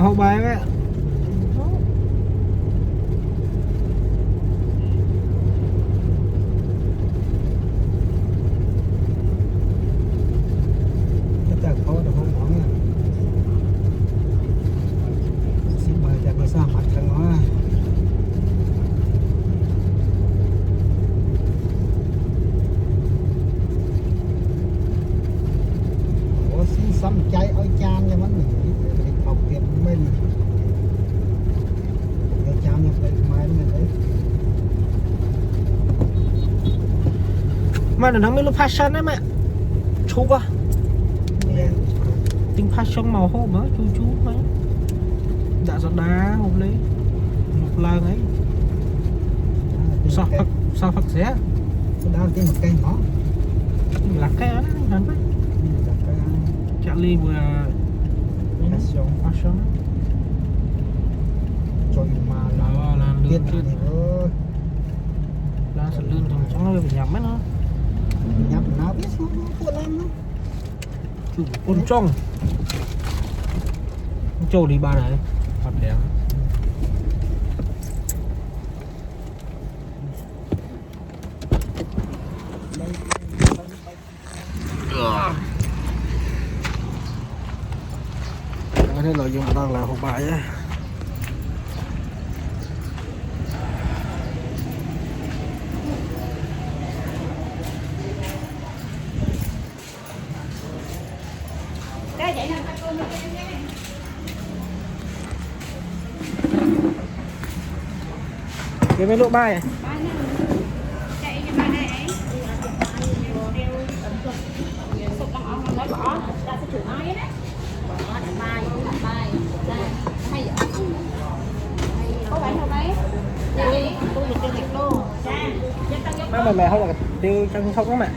ເຂົ້າບາຍແວະ ຈາກເຂົ້າແຕ່ຫ້ອງໝໍນີ້ ສິບບາດຈາກມາສາມາດທັງມາ. ໂອ້ ຊິຊ້ຳໃຈເອົາຈານຢ່າງມັນນີ້ ເຂົ້າເຕັມເບິ່ງ ເອົາຈານໄປໄມ້ມັນເລີຍ. ມານຳ ມີລົດພາຊັນນະແມ່ ຊຸກອະ ແມ່ນ ຕິງພາຊັນເມົາໂຮມ ຈູໆ ມາ ດາສະດາ ໂຮມເລີຍ ລູກລາງໄງ ສາວຜັກ ສາວຜັກແຊ ສະດາ ຕິງໝາກແກງເນາະ ຕິງຫຼັກແກງນັ້ນໄປ ຈະລີເບືອ ພາຊັນ ພາຊັນ ຈົນມາລາວ ລາວເລື່ອນ ເອີ ລາວສະເລື່ອນ ຈັງເອົາໄປຫຍັບແມ່ນເນາະ ຫຍັບໜາວ ເວຍ ໂຄດລຳເນາະ. ປນຈ່ອງ ໂຈດີບານໄດ ຮອດແລ້ວ ອັນນີ້ເຮົາຢູ່ຕ່າງລາວຫົກບາດ. ເກັບໄວ້ລູກ ບາຍ ມາແມ່ ເຮົາກໍຕິວຈັ່ງຊອກນຳແມ່.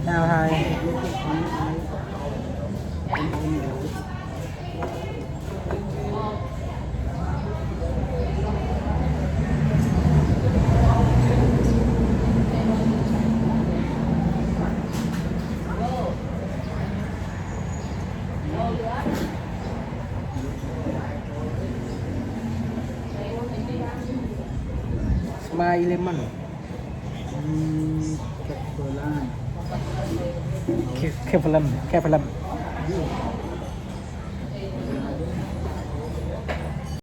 ແນວໄທ ສະມາຍເລມອນ ອືມ ແຄບເຟີລາ ແຄບ ແຄບເຟີລາ ແຄບເຟີລາ.